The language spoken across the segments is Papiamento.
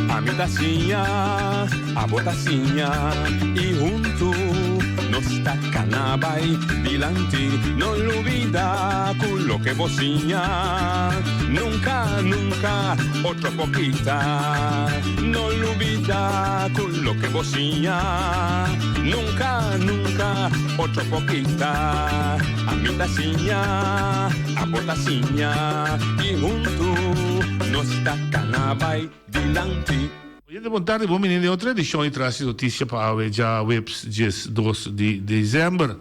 Ami ta siña, abo ta siña, i huntu nos ta kana bai dilanti. No lubida ku loke bo siña, nunka, nunka otro por kita. No lubida ku loke bo siña, nunka, nunka otro por kita. Ami ta siña, abo ta siña, i huntu nos ta kana bai dilanti. Oyente bon tardi, bon bini den otro edishon di Tras di Notisia pa awe djaweps 12 di desèmber.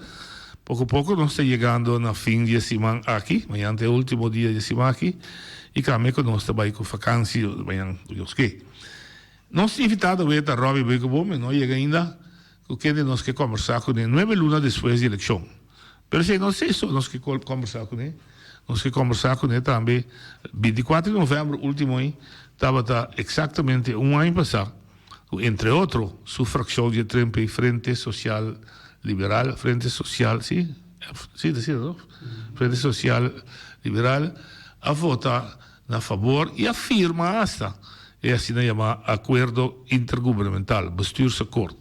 Poko poko nos ta yegando na fin di e siman aki, mañan ta e ultimo dia di e siman aki i kambia ku nos ta bai ku fakansi mañan ku Dios ke. Nos invitado awe ta Robby Beukeboom, e no a yega ainda, ku kende nos ke kòmbersá kuné nuebe luna despues di elekshon. Pero esei no esei so nos ke kòmbersá kuné, nos ke kòmbersá kuné tambe bintikuater di novèmber último ei tabata eksaktamente un aña pasá ku entre otro su frakshon dje Trempe Frente Sosial Liberal, Frente Sosial, si? Si ta asina no? Frente Sosial Liberal a vota na fabor i a firma asta e asina yamá Akuerdo Intergubernamental, Bestuursakkoord.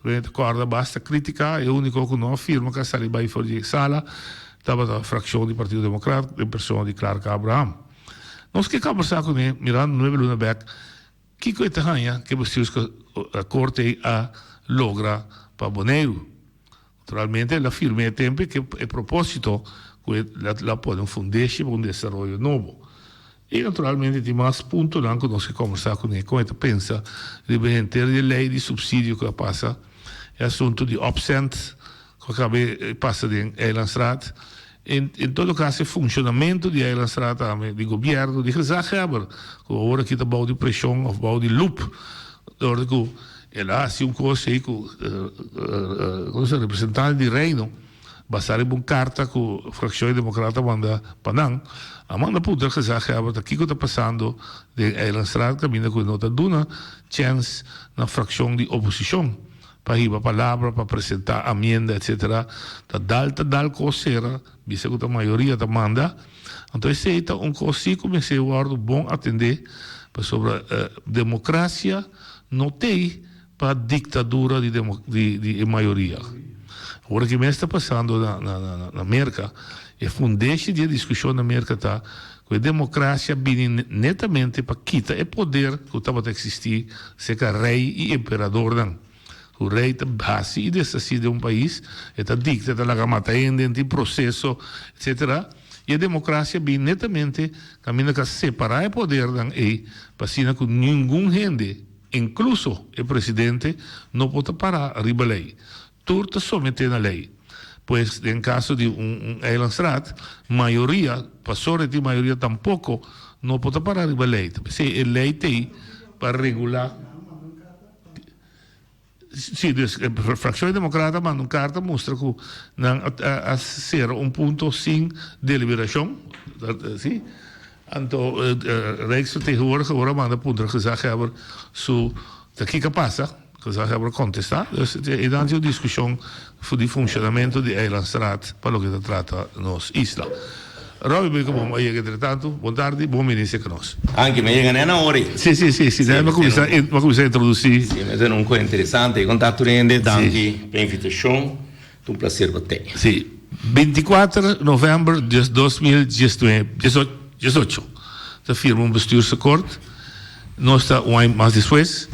Rene ta kòrda basta krítika, e úniko ku no a firma ku a sali bai for di e sala tabata frakshon di Partido Demokrat den persona di Clark Abraham. Nos ke kòmbersá kuné mirando nuebe luna bèk kiko e ta haña ku e bestuursakkoord ei a logra pa Boneiru. Naturalmente el a firma e tempu e ke e propósito ku e la pone un fundeshi pa un desaroyo nobo. I naturalmente tin mas puntonan ku nos ke kombersá kuné kon e ta pensa riba e henter di e lei di supsidio ku a pasa, e asuntu di opcent ku a kaba e pasa den Eilandsraad. En en todo kaso e funshonamentu di Eilandsraad tambe, di gobièrnu, di gezaghebber ku awor aki ta bou di preshon òf bou di lup dor di ku el a hasi un kos ei ku representante di Reino basá riba un karta ku Frakshon di Demokrat a manda pa nan, a manda puntra gezaghebber ta kiko ta pasando den Eilandsraad kaminda ku e no ta duna chèns na frakshon di oposishon pa hiba palabra, pa presentá amienda etsetera. Ta dal ta dal kos sera, bisa ku ta mayoria ta manda. Anto esei ta un kos si ku mester wòrdu bon atendé pasobra demokrasia no t'ei pa diktadura di di e mayoria. Ora ki mes ta pasando na na Merka, e fundeshi di e diskushon na Merka ta ku e demokrasia bini netamente pa kita e poder ku tabata eksistí serka rei i emperadornan. Ku rei ta hasi i deshasí den un pais, e ta dikta, e ta laga mata hende, e tin proseso, etsetera. I e demokrasia bini netamente kaminda ku a separá e podernan ei pa asina ku ningun hende, Inkluso e presidente no por ta pará riba lei. Tur ta someté na lei. Pues den kaso di un eilandsraad, mayoria, pasobra e tin mayoria tampoko no por ta pará riba lei. Ta p'esei e lei t'ei pa regulá. Sí, dus e fraccion di Democrata a manda un carta mustra cu nan a cera un punto sin deliberacion, sí. Anto Rijksvertegenwoordiger ora a manda puntra Gezaghebber su ta kico a pasa, Gezaghebber a contesta. Dus e nan tin un discusion di funcionamento di Eilandstraat pa loke ta trata nos isla. Robbie Beukeboom a yega entre tanto. Bon tardi, bon bini cerca nos. Anke, mi a yega net na ora ei. Sí, sí, sí, sí. Mi a cuminsa, mi a cuminsa introduci. Sí, mi a tene un cosa interesante. E conta tur hende, danki pa e invitacion. Ta un placer pa tei. Sí. Binticuater november di 2019, diesocho, ta firma un bestuursakkoord. Nos ta un aña mas despues.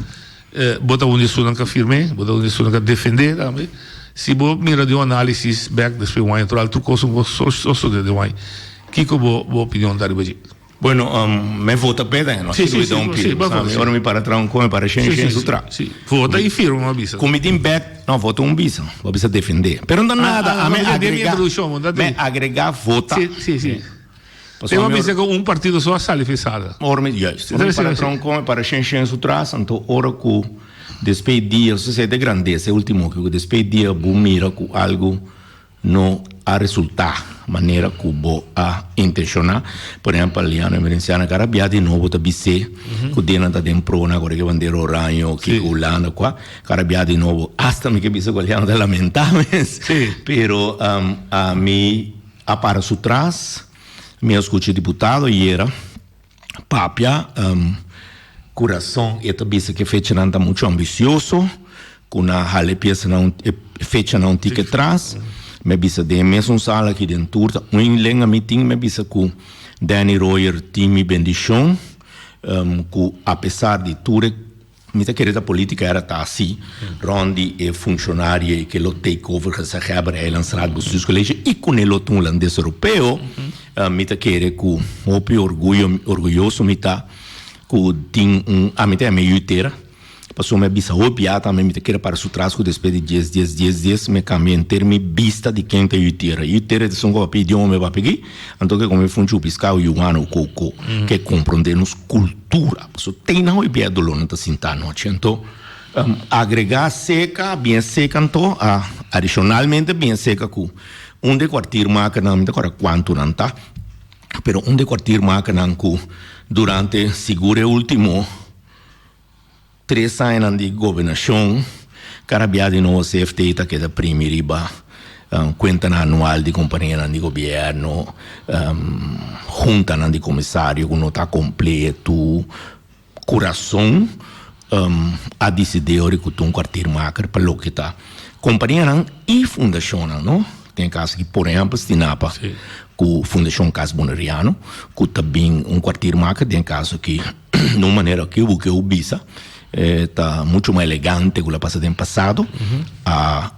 Bo ta un di esunnan ku a firm'é, bo ta un di esunnan ku a defend'é tambe. Si bo mira di un análisis bèk despues un aña natural tur kos un kos sosodé den un aña. Kiko bo bo opinion ta riba dje? Bueno, mi vota p'e ta, no si mi ta un pidi. Ora mi para traha un kos mi para shen shen su traha. Vota i firma mi a bisa. Ku mi tin bèk, no vota un bisa, bo a bisa defendé. Pero no ta nada, ami agrega, mi agrega vota. Si, si, si. Pasobra mi a bisa ku un partido so a sali for e sala. Ora mi, juist. Ora mi para tronco, mi para shen shen su tras, anto ora ku despey dia, so esei ta e grandesa, e ultimo ku despey dia bo mira ku algu no a resulta manera ku bo a intenshoná. Por ehempel, Liano Emerenciana kara bia di nobo ta bis'é ku denan ta den pro na kore ke bandera oranjo, kiko Hulanda kua, kara bia di nobo, asta mi ke bisa ku Liano ta lamentá mes. Pero ami. A para su tras. Mi a skucha diputado ayera papia ku rason e ta bisa ku e fechanan ta muchu ambisioso ku nan a hala e piesanan e fechanan un tiki atras. Mi a bisa den e mesun sala aki den tur ta un lenga mi tin mi a bisa ku Danny Royer tin mi bendishon ku apesar di tur e Mi ta kere ta politica era ta asi rond di e funcionario e ke lo take over gezaghebber Eilandsraad Bestuurscollege y cune lo ta un Hulandes Europeo. Mi ta kere cu hopi orguyo orguyoso mi ta cu tin un ami ta yama e yu tera pasobra mi a bisa hopi ya tambe mi ta kere para su tras cu despues di dies dies dies dies mi a cambia henter mi bista di ken ta yu tera. Yu tera ta esun cu papia idioma mi papia aki anto ke come funchi piscao yuana o coco ke compronde nos cultura. Paso te na hoy bia dolor no ta sinta anochi. Anto agrega seca, bien seca anto, adicionalmente bien seca cu un de kwartiermakernan, mi ta acorda cuanto nan ta, pero un de kwartiermakernan cu durante sigur e ultimo tres añanan di gobernacion, cada bia di nobo CFT ta keda primi riba Cuentanan anual di companianan di gobierno, juntanan di comisario cu no ta completo. Cu razon a dicidi ora cu ta un kwartiermaker pa loke ta companianan y fundacionnan, no? Den e caso aki, por ehempel, Stinapa cu Fundacion Cas Boneriano cu ta bin un kwartiermaker den e caso aki na un manera cu bo ke bisa ta mucho mas elegante cu lo a pasa den pasado, a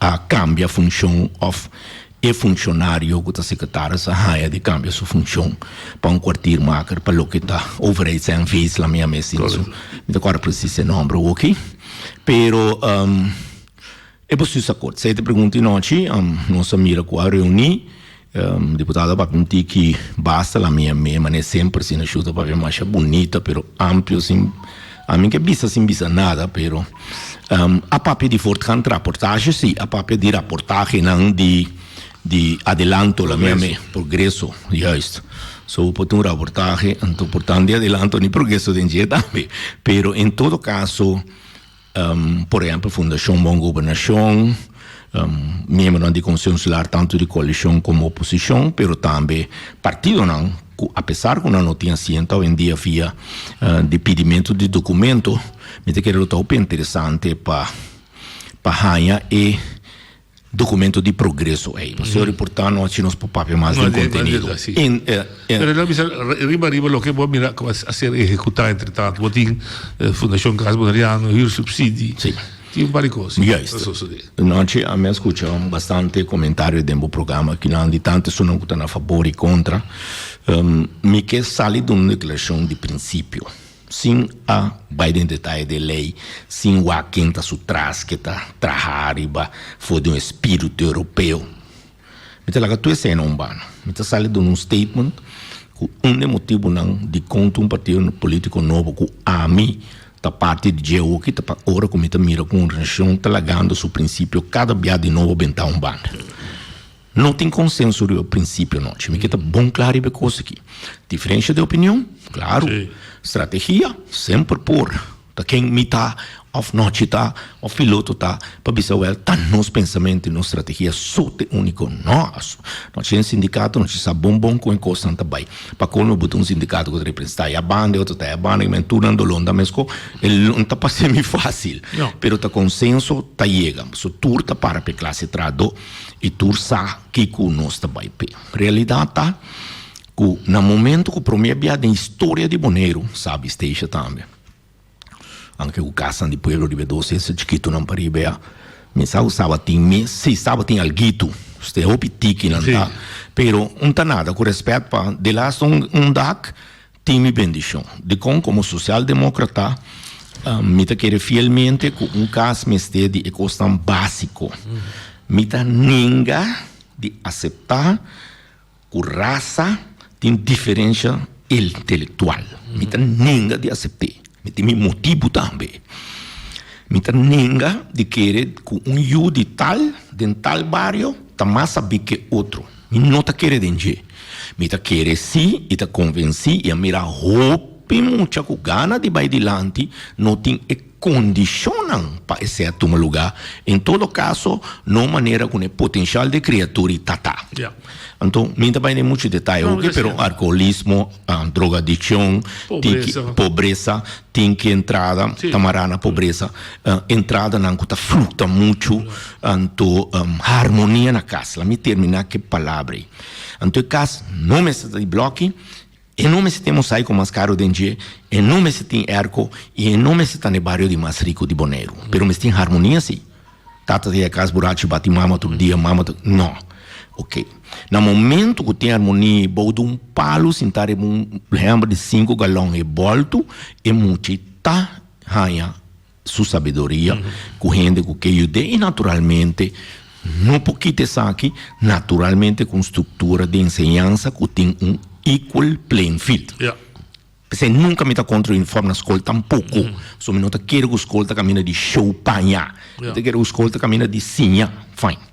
a cambia funcion of e funcionario cu ta secretaris a haya di cambia su funcion pa un kwartiermaker pa loke ta overheids NV's la mi a mes tin su, mi ta corda precies e nomber awoki, pero e bestuursakkoord. Esey ta e pregunta di nochi, nos a mira cu a reuni. Diputado a papia un tiki basta la mia me mane semper si na shuta papia masha bunita pero amplio sin ami ke bisa sin bisa nada pero a papia di voortgaand raportage si a papia di raportagenan di di adelanto la mia me progreso juist so por tin un raportahe anto por tan di adelanto ni progreso den dje tambe pero en todo caso. Por ehempel Fundashon Bon Gobernashon, miembronan di Konseho Insular tantu di koalishon komo oposishon, pero tambe partidonan ku apesar ku nan no tin asiento awendia via di pidimentu di dokumento, mi ta kere lo ta hopi interesante pa pa haña e Documento di progreso ey. Pasobra por ta anochi nos por papia mas den contenido. Pero lo bisa riba riba loke bo a mira cu a ser ehecuta entre tanto. Bo tin Fundacion Cas Boneriano, huursubsidie. Si. Tin un par di cos. Juist. Anochi ami a scucha bastante comentario den bo programa akinan di tanto esunnan cu ta na fabor y contra. Mi ke sali duna un declaracion di principio. Sin a bai den detaye di e lei, sin wak ken ta su tras ke ta traha riba for di un espiritu europeo. Mi ta laga tur esei na un banda. Mi ta sali duna un statement ku un di e motibunan dikon ta un partido politiko nobo ku ami ta parti di dje oki ta pa ora ku mi ta mira ku un organisashon ta lagando su prinsipio kada bia di nobo benta un banda. No tin consenso riba principio nochi. Mi ke ta bon kla riba e cos aki. Diferencia di opinion? Claro. Strategia? Semper por. Ta ken mi ta of nochi ta of piloto ta pa bisa wel ta nos pensamento y nos strategia so ta e unico. No. Nochi den sindicato nochi sa bon bon con e cosnan ta bay. Pa colmo bo ta un sindicato cu ta representa e banda e otro ta e banda y men tur nan dolon ta mesco. E no ta parse mi facil. Pero ta consenso ta yega. So tur ta para pa e clase trahador. I tur sa kiko nos ta bai p'e. Realidat ta ku na momento ku promé bia den historia di Boneiru, sabi Stacia tambe, anke ku kasnan di pueblo riba e dos ese chikitunan pariba ya, mi sa ku tabatin mes, si tabatin algitu, ste hopi tikinan ta, pero un ta nada ku rèspèt pa delaste un dak. Tin mi bendishon. Dikon komo sosialdemókrata mi ta kere fielmente ku un kas mester di e kosnan básiko. Mi ta nenga di aseptá ku rasa tin diferensha intelektual. Mi ta nenga di asept'é. Mi tin mi motibu tambe. Mi ta nenga di kere ku un yu di tal den tal bario ta mas sabí ke otro. Mi no ta kere den dje. Mi ta kere sí i ta konvensí i a mira hopi mucha ku gana di bai dilanti no tin e. kondishonnan pa esei a tuma lugá, en todo kaso no manera ku e potenshal di kriatura i tata. Anto mi ta bai den muchu detaye oke, pero alkoholismo, drogadikshon, pobresa, tin ki entrada ta mará na pobresa, entradanan ku ta fluktua muchu, anto harmonia na kas. Laat mi terminá ku e palabra ei. Anto e kas no mester ta di blòki. E no mester tin mosaico mas caro den dje, e no mester tin airco y e no mester ta n'e bario di mas rico di Boneiru. Pero mester tin harmonia si. Tata ta yega cas burachi bati mama tur dia, mama ta. No. Ok. Na momento cu tin harmonia y bou di un palo sinta riba un hember di cinco galon e bolto, e mucha ta haña su sabiduria ku hende ku ke yud'é i naturalmente no por kita esaki naturalmente ku un struktura di enseñansa ku tin un equal playing field. P'esei nunka mi ta kontra uniform na skol tampoko, pasobra mi no ta kere ku skol ta kaminda di show paña, mi ta kere ku skol ta kaminda di siña. Fine.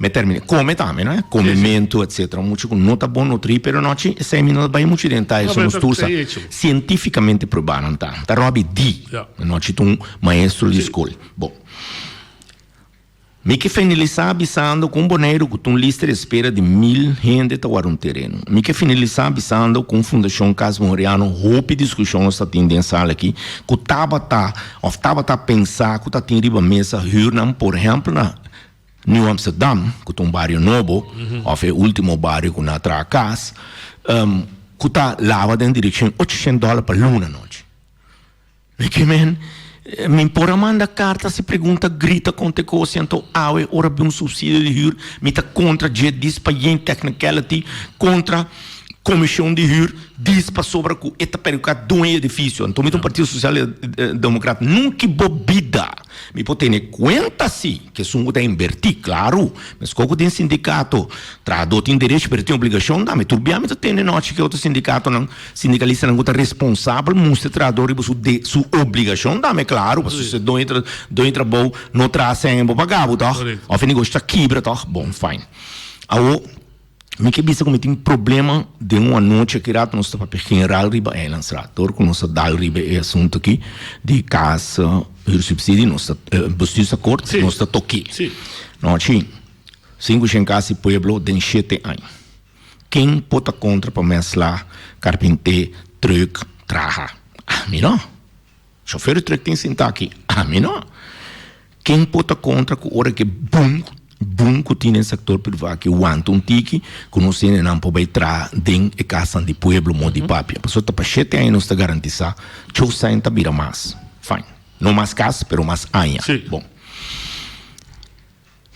Mi termina. Come tambe, no? Comementu, etcetera. Mucho cu no ta bon nutrí, pero nochi esei mi no ta bai mucho den detaye, so nos tur sa cientificamente probá nan ta. Ta Robbie di. Nochi ta un maestro di scol. Bon. Mi ke finalisá bisando cu un Boneiru cu ta un lista di espera di mil hende ta wòrdu un tereno. Mi ke finalisá bisando cu un Fundacion Cas Boneriano hopi discusion nos ta tin den sala aki cu tabata of tabata pensa cu ta tin riba mesa huurnan por ehempel na New Amsterdam, ku ta un bario nobo, òf e último bario ku nan a traha kas, ku ta laba den direkshon ochocientos dòler pa luna nochi. Mi ke men, mi por a manda karta hasi pregunta, grita kontra e kos, anto awe ora bin un supsidio di hür, mi ta kontra dje dis pa yen technicality, kontra komishon di hür, dis pasobra ku e ta perhudiká doño di edifisio. Anto mi ta un Partido Sosial Demokrat, nunka bo bida. Mi por tene kuenta si ku esun ku ta inbertí, klaru, meskos ku den sindikato, trahadó tin derecho pero tin obligashon tambe. Tur bia mi ta tende nochi ku e otro sindikatonan, sindikalistanan ku ta responsabel mustra e trahadó riba su de su obligashon tambe, klaru, pasobra si doño tra doño trabou no traha sèn e bo paga bo tòg, òf e negoshi ta kibra tòg, bon, fine. Awor. Mi ke bisa ku mi tin problema den un anochi aki rato nos ta papia general riba Eilandsraad dor ku nos ta dal riba e asunto aki di kas huursubsidie nos ta bestuursakkoord nos ta toke nochi sinku shen kas di pueblo den shete aña ken por ta kontra pa mesla karpinte truk traha ami no. Chofer di truck tin sinta aki, ami no. Ken por ta kontra ku ora ke boom boom ku tin den sektor privá aki wanta un tiki ku nos hendenan por bai traha den e kasnan di pueblo mo di papia. Pasobra ta pa shete aña nos ta garantisá tjou sèn ta bira mas. Fine. No mas kas pero mas aña. Bon.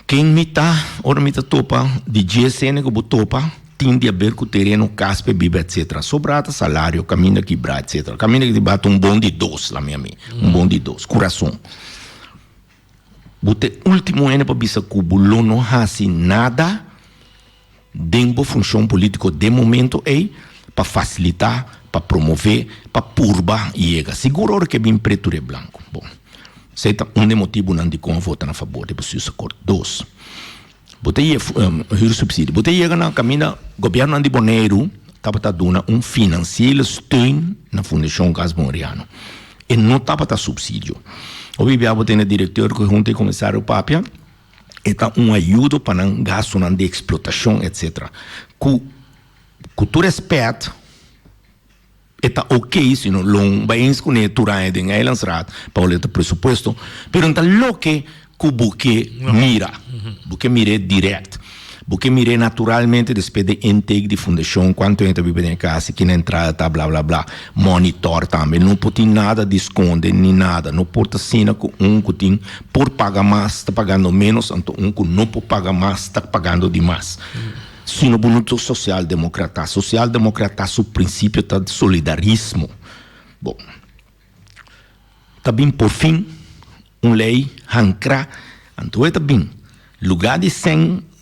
Ken mi ta ora mi ta topa di dje sene ku bo topa tin di haber ku tereno, kas p'e biba etc. Sobra ta salario, kaminda kibrá etc. Kaminda kibrá ta un bon di dos la mi a mi, un bon di dos, ku rason. Bo ta e ultimo hende pa bisa ku bo lo no hasi nada den bo funshon politiko den momento ei pa fasilitá, pa promové, pa purba yega. Sigur ora ke bin pretu riba blanku. Bon, esei ta un di e motibunan dikon a vota na fabor di Bestuursakkoord. Dos, bo ta ye huursubsidie. Bo ta yega na kaminda gobièrnunan di Boneiru tabata duna un finansiële steun na Fundashon Cas Boneriano. E no tabata supsidio. Hopi bia bo tene direkteur ku huntu e komisario papia. E ta un ayudo pa nan gastunan di eksplotashon etc. Ku ku tur respèt e ta ok si no lo bai eens kuné tur aña den Eilandsraad pa wòrdu ta presupuesto pero no ta loke ku bo ke mira. Bo ke mir'é dirèkt. Bo ke mir'é naturalmente despues di intake di fundashon kuantu hende ta biba den e kas i kina entrada ta bla bla bla. Monitor tambe no por tin nada di skonde ni nada. No por ta asina ku un ku tin por paga mas ta pagando menos anto un ku no por paga mas ta pagando di mas. Sino bo no ta sosialdemokrata. Sosialdemokrata su prinsipio ta solidarismo. Bon, ta bin por fin un lei hankra anto e ta bin luga di sèn.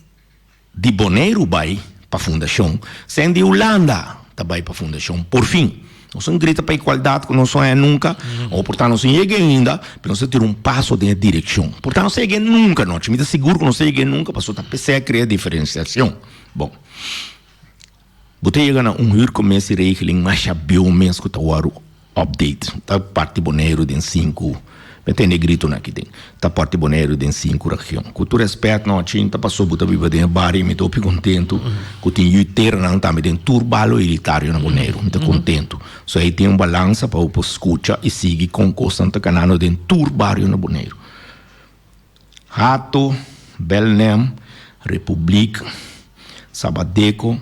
Di Boneiru bai pa fundashon, sen di Hulanda ta bai pa fundashon. Porfin! Nos un grita pa igualdat ku nos no haña nunka, o por ta nos no yega ainda, pero nos ta tira un paso den e direkshon. Por ta nos ta yega nunka nochi, mi ta sigur ku nos ta yega nunka pasobra ta p'esei a krea diferensiashon. Bon, bo ta yega na un huurcomissieregeling masha bieu mes ku ta wòrdu update. Ta parti Boneiru den sinku. Mi tende e gritonan aki den. Ta parti Boneiru den sinku region. Ku tur rèspèt no, chin ta paso bo ta biba den e bario i mi ta hopi kontentu ku tin yu teranan tambe den tur balo elitario na Boneiru. Mi ta kontentu. So ei tin un balansa pa bo por skucha i sigui kon kosnan ta kanando den tur bario na Boneiru. Hato, Belnem, Republiek, Sabadeco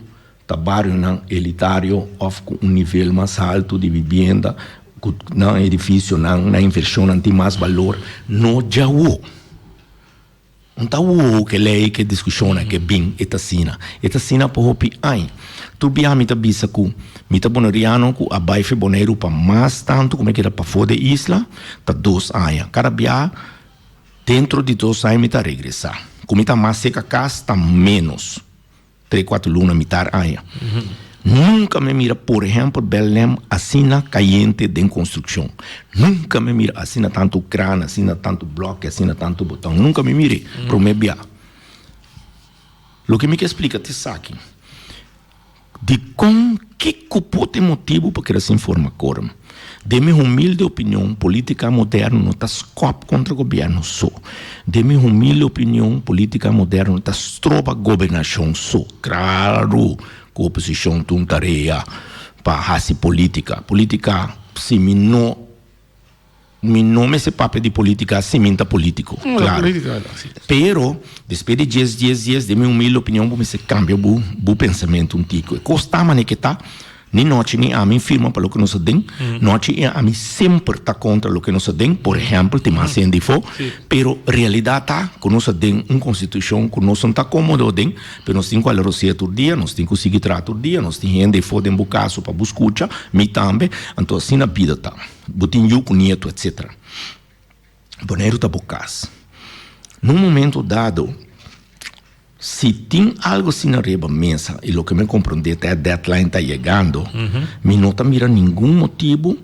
ta barionan elitario of ku un nivel mas haltu di bibienda, ku nan edifisionan, nan invershonnan tin mas balor, no djawo. Un ta wowo ke lei, ke diskushonnan ke bin, e ta asina. E ta asina pa hopi aña. Tur biaha mi ta bisa ku mi ta boneriano ku a bai fe Boneiru pa mas tantu ku mi a keda pafó di e isla, ta dos aña. Kada biaha dentro di dos aña mi ta regresá. Ku mi ta mas serka kas ta ménos. Tres kuater luna mitar aña. Nunka mi a mira por ehèmpel Belnem asina kayente den konstrukshon. Nunka mi a mira asina tantu kran, asina tantu blòki, asina tantu boton. Nunka mi mir'é promé bia. Loke mi ke splika ta esaki, Dikon kiko por ta e motibu pa keda sin forma korum? Den mi humilde opinion, politica moderno no ta skop kontra gobierno so. Den mi humilde opinion, politica moderno no ta stroba gobernashon so. Klaru ku oposishon ta un tarea pa hasi politica. Politica si mi no. Mi no mester papia di politica si mi ta politico, claro. Pero, despues di dies, dies, dies, den mi humilde opinion bo mester cambia bo bo pensamento un tico. E cos ta manera ke ta, ni nochi ni ami firma pa loke nos a den, nochi i ami semper ta contra loke nos a den, por ehempel, tin mas hende afo, pero realidad ta cu nos a den un constitucion cu nos no ta comodo aden, pero nos tin cu hala rosea tur dia, nos tin cu sigui traha tur dia, nos tin hende afo den bo caso pa bo scucha, mi tambe, anto asina bida ta. Bo tin yu ku nietu etc. Boneiru ta bo kas. Na un momento dado, si tin algo asina riba mesa i loke mi a komprondé ta e deadline ta yegando, mi no ta mira ningun motibu,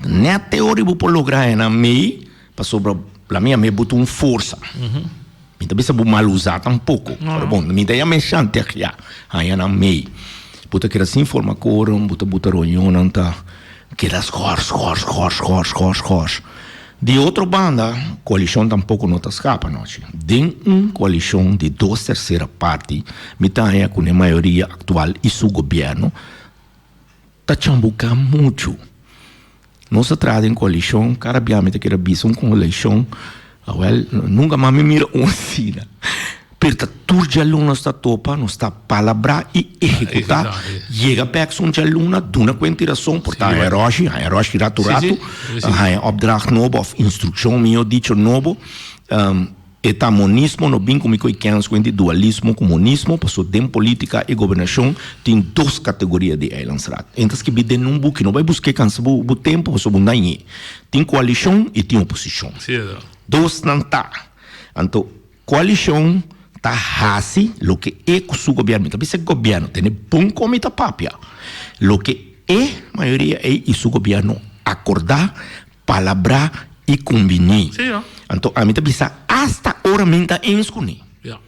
nèt e ora bo por logra haña nan mei, pasobra la mi a bo ta un forsa. Mi ta bisa bo mal usa tampoco. Pero bon, mi ta yama e chantegia. Haña nan mei. Bo ta keda sin forma quorum, bo ta buta reunionnan ta keda schors, schors, schors, schors, schors, schors. Di otro banda, coalicion tampoco no ta scapa anochi. Den un coalicion di dos tercera parti, mi ta haña cu n'e mayoria actual y su gobierno ta chambuca mucho. Nos a traha den koalishon, kada bia mi ta kere bisa un koalishon, awel nunka mas mi mira un asina. Pero ta tur djaluna nos ta topa, nos ta palabrá i ehekutá, yega bèk sun djaluna, duna kuenta i rason, por ta haña ròshi, haña ròshi ratu ratu, haña opdracht nobo òf instrukshon mihó dicho nobo. E ta monismo, no bin ku mi koe kens ku hende dualismo ku monismo, paso den politika i gobernashon tin dos kategoria di eilandsraad. En ta skibí den un buki, no bai busk'é kansa bo bo tempu paso bo dañ'é. Tin koalishon i tin oposishon. Dos nan ta. Anto koalishon ta hasi loke e ku su gobièrnu, mi ta bisa e gobièrnu, tene bon kon mi ta papia, loke e mayoria ei i su gobièrnu akordá Palabrá i kumbiní. Sí, ja. Anto ami ta bisa asta ora mi ta eens kuné. Ja.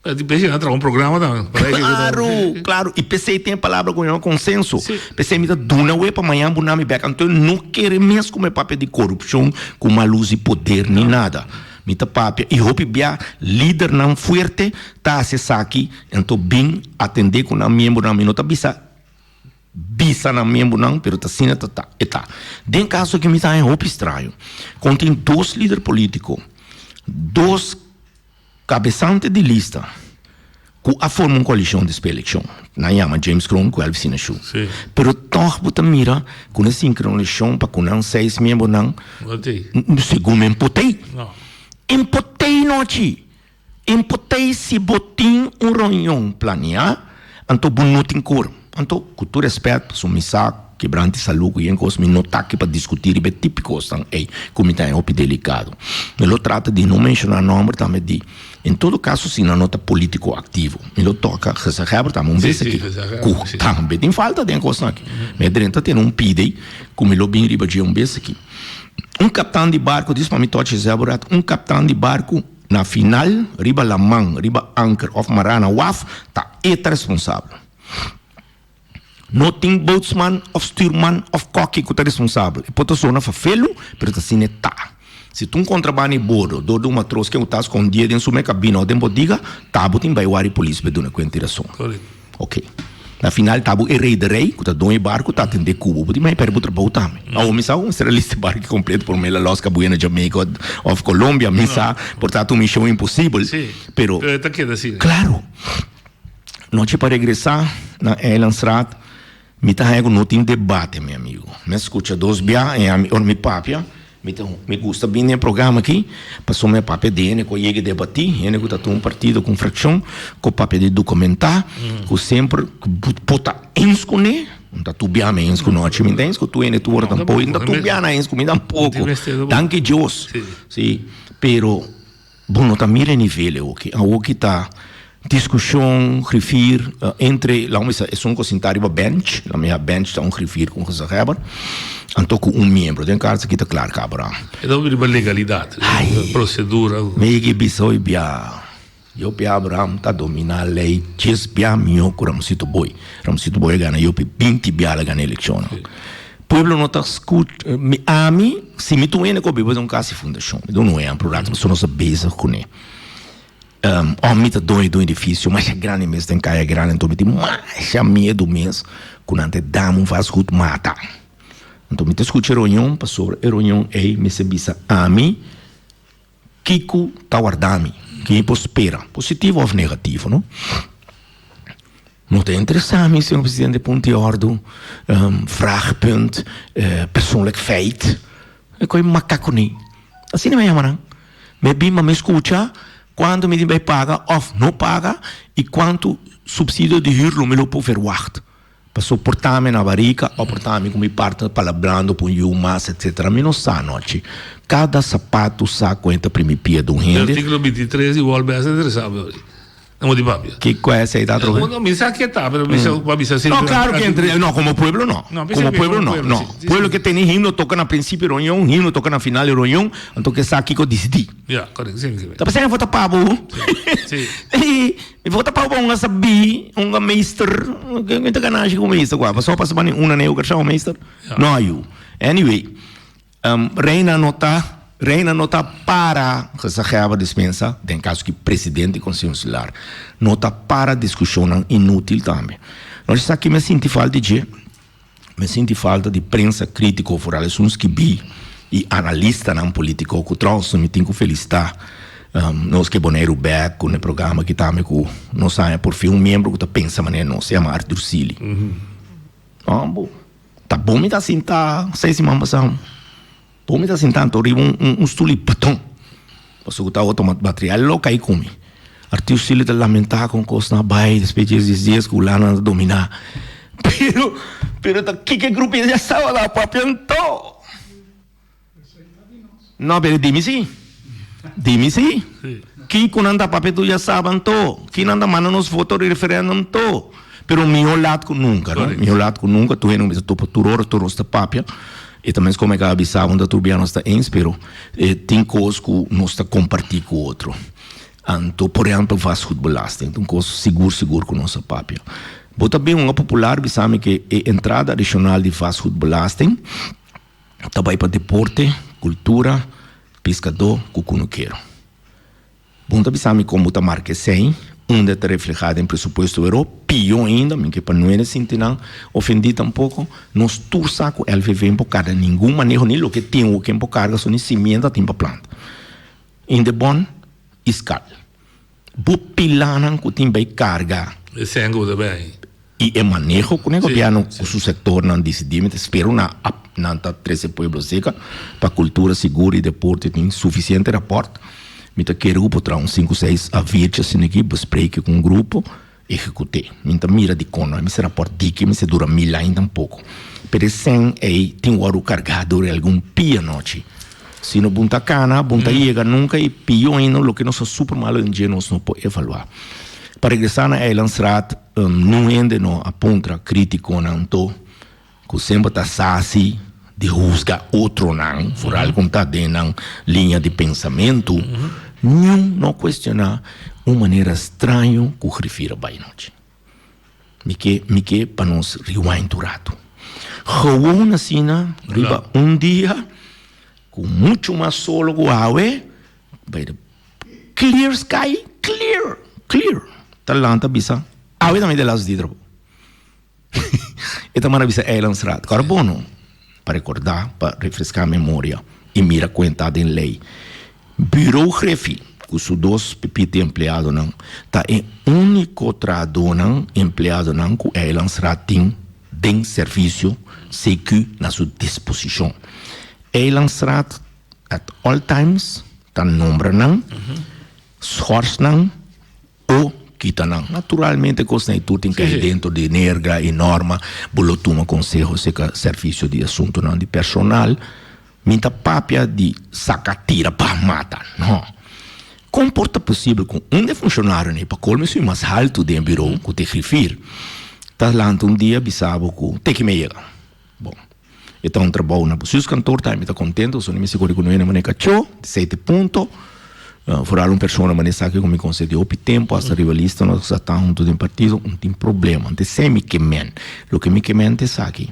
Pero di p'esei nan traha un programa tambe. Pa rei Claro, claro. I p'esei tin e palabra ku yama konsenso. Sí. P'esei mi ta duna wei pa mañan bo nami bèk. Anto no kere mes ku mi papia di korupshon, ku mal uso di poder ni nada. Mi ta papia i hopi bia lidernan fuerte ta hasi esaki, anto bin atendé ku nan miembronan. Mi no ta bisa. Bisa nan miembronan, pero ta asina ta ta e ta. Den kaso aki mi ta haña hopi straño. Kon tin dos lider politiko, dos kabesante di lista ku a forma un koalishon despues elekshon. Nan yama James Kroon ku Elvis Sinashu. Pero tòg bo ta mira ku nan sinkronisashon pa ku nan seis miembronan segun mi empotei. Empotei nochi! Impotei si bo tin un reunion planeá, anto bo no tin kor. Anto, ku tur respèt, pasobra mi sa kebrante salú ku yen kos, mi no ta aki pa diskutí riba e tipo kosnan ei ku mi ta haña hopi delikado. Mi lo trata di no menshoná nòmber tambe di, en todo kaso si nan no ta polítiko aktivo. Mi lo toka gezaghèber tambe un bes aki, ku tambe tin falta den e kosnan aki. Mi a drenta tene un pide ku mi lo bin riba dje un bes aki. Un kaptan di barku, dis pa mi tochi Zèborat, un kaptan di barku. Na final, riba laman, riba anker of mará na waf, ta e ta responsabel. No tin bootsman of stuurman of kokkie ku ta responsabel. E por ta zona fafelu, pero ta asina e ta. Si ta un kontrabanda i bordo dor di un matros ken ku ta skondie den su me kabina o den bodiga, ta bo tin bai wari polis pa e duna kuenta i rason. Ok. Na final ta bo e rederij ku ta doño e barku ta atendé ku bo. Bo tin mai pèrdè bo trabou tambe. Awor mi sa ku mester a lista e barku kompleto por mela lòs kabuya na Jamaica òf Colombia. Mi sa por ta ta un mishon imposibel, pero. Pero e ta keda asina. Klaro. Nochi pa regresá na Eilandsraad. Mi ta haña ku no tin debate, mi amigo. Mi a skucha dos bia i ami ora mi papia, mi ta mi gusta bini den e programa aki, pasobra mi a papia di hende ku a yega debatí, hende ku ta tuma un partido ku un frakshon, ku papia di dokumentá, ku semper bo ta eens kuné, no ta tur bia mi eens ku nochi, mi ta eens ku tur hende tur ora tampoko, no ta tur bia nan eens ku mi tampoko, danki Dios, si, pero. Bo no ta mira e nivel e oki. Awoki ta diskushon, griffier, entre, laat me bisa, esun ku sinta riba bench, laat me bisa bench ta un griffier ku un gezaghebber, anto ku un miembro. Den karts aki ta klar kabra. E ta riba legalidat, prosedura. Mi yega bisa hoy bia, Jopi Abraham ta domina lei djes bia mihó ku Ramosito Boy. Ramosito Boy a gana Jopi binti bia al a gana elekshonnan. Pueblo no ta scucha mi ami si mi ta un hende cu a biba den un casa di fundacion mi ta un ehemplo rato pasobra nos ta bezig cune of mi ta doño di un edificio masha grandi mes den caya grandi anto mi tin masha miedo mes cu nan ta dam un vastgoed mata anto mi ta scucha e reunion pasobra e reunion ey mester bisa ami Kiko ta warda mi? Ki mi por spera? Positivo of negativo, no? No ta interesa mi, señor presidente, punt di ordu, vraagpunt, persoonlijk feit. E koe makaku ni. Asina mi a yama nan. Mi a bin pa mi skucha kuantu mi tin bai paga of no paga i kuantu subsidio di huur lo mi lo por verwacht. Pa soportá mi na barika o por ta mi ku mi partner palabrando pa un yu mas etcetera mi no sa nochi. Kada sapatu sa ku e ta primi pia di un hende. Artíkulo 23 di Wòl bes interesá mi ori. Na mo di papia. Kiko esei ta atrobe? No, mi sa ke ta, pero mi sa pa bisa si. No, klaro ke entre, no, komo pueblo no. Komo pueblo no, no. Pueblo ke tene himno toka na prinsipio di reunion, himno toka na final di reunion, anto ke sa kiko disidí. Ya, korekto, si, si. Ta pasá e vota pa bo. Si. Mi vota pa un sabí, un meester. Mi ta ganashi ku meester kua. Pasobra pasa mani una neu kersau meester. No ayu. Anyway, Reina no ta, Reina no ta para gezaghebber dispensa, den kaso ki presidente di Konseho Insular no ta para diskushonnan inútil tambe. Nos esaki mi a sinti falta di dje. Mi sinti falta di prensa kritiko, foral esun skibí i analistanan politiko ku trouwens mi tin ku felisitá nos ke Boneiru bèk ku e programa aki tambe ku nos haña por fin un miembro ku ta pensa manera nos, se yama Arthur Sealy. Bo ta bon mi ta sinta seis siman pasá. Bo mi ta sinta anto riba un stul di beton, pasobra ku ta otro material lo kai ku mi. Arthur Sealy ta lamenta kon kosnan a bai despues di dies dies ku Hulanda ta domina. Pero, pero ta kiko e grupo ya staba ta papia anto? No, pero dimi si. Dimi si. Kiko nan ta papia tur ya saba anto? Ki nan ta manda nos voto di referendum anto? Pero mihó lat ku nunka, no? Mihó lat ku nunka, tur hende ku mester topa tur ora, tur nos ta papia. E ta mes como e ka bisa unda tur bia nos ta eens, pero e tin cos cu nos ta comparti cu otro. Anto, por ehempel, vastgoedbelasting ta un cos sigur sigur cu nos a papia. Bo ta bin un popular bisa mi ke e entrada adicional di vastgoedbelasting ta bay pa deporte, cultura, piscador cu cunukero. Bon ta bisa mi kon bo ta marka esei, unda e ta reflehá den presupuesto wero, pió ainda, mi ke pa nuene sinti nan ofendí tampoko, nos tur sa ku LVV por karga ningun maneho ni loke tin ken por karga so ni simienta tin pa planta. Indebon i skal. Bo pilanan ku tin bai karga. E sèn ku bo ta bai. I e maneho ku e gobièrnu ku su sektornan disidí, mi ta spera na nan ta trese pueblo seka pa kultura sigur i deporte tin sufisiente rapòrt. Mi ta kere ku por traha un sinku seis avierchi asina aki, bespreke ku un grupo, ehekut'é. Mi ta mira dikon no mester rapòrt diki, mester dura mil aña tampoko. Pero e sèn ei tin wòrdu kargá dor di algun pia nochi. Si no bon ta kana, bon ta yega nunka i pió ainda loke nos ta super malo den dje nos no por evaluá. Pa regresá na Eilandsraad, niun hende no a puntra krítikonan anto ku semper ta sasi di husga otronan, foral ku ta den nan liña di pensamentu, niun no kuestioná un manera straño ku grifir a bai nochi. Mi ke, mi ke pa nos rewind un ratu. Gewoon asina riba un dia. Ku muchu mas solo ku awe, by the clear sky, clear, clear, ta lanta bisa, awe ta mi de laatste dia trabou. E ta manda bisa Eilandsraad, ku ora bon no, pa rekordá, pa refreská memoria i mira kuenta den lei. Bureau Griffie ku su dos pipiti empleadonan ta e úniko trahadónan, empleadonan, ku Eilandsraad tin den servisio CQ na su disposishon. Eilandsraad at all times ta nombra nan, schors nan o kita nan. Naturalmente kosnan ei tur tin kai dentro di nerga i norma, bo lo tuma konseho serka servisio di asuntunan di personal. Mi ta papia di saka tira pa mata, no. Kon por ta posibel ku un di e funshonarionan ei pa kolme su mas haltu den e biro ku ta e grifir ta lanta un dia bisa bo ku teki mi a yega? Bon, e ta un trabou na bestuurskantoor tambe mi ta kontento pasobra mi sigur ku no hende manera kachó, esei ta e punto. Foral un persona manera esaki ku mi konosé di hopi tempu hasta riba lista nos a ta huntu den partido, no tin problema. Anto esei mi ke men. Loke mi ke men ta esaki,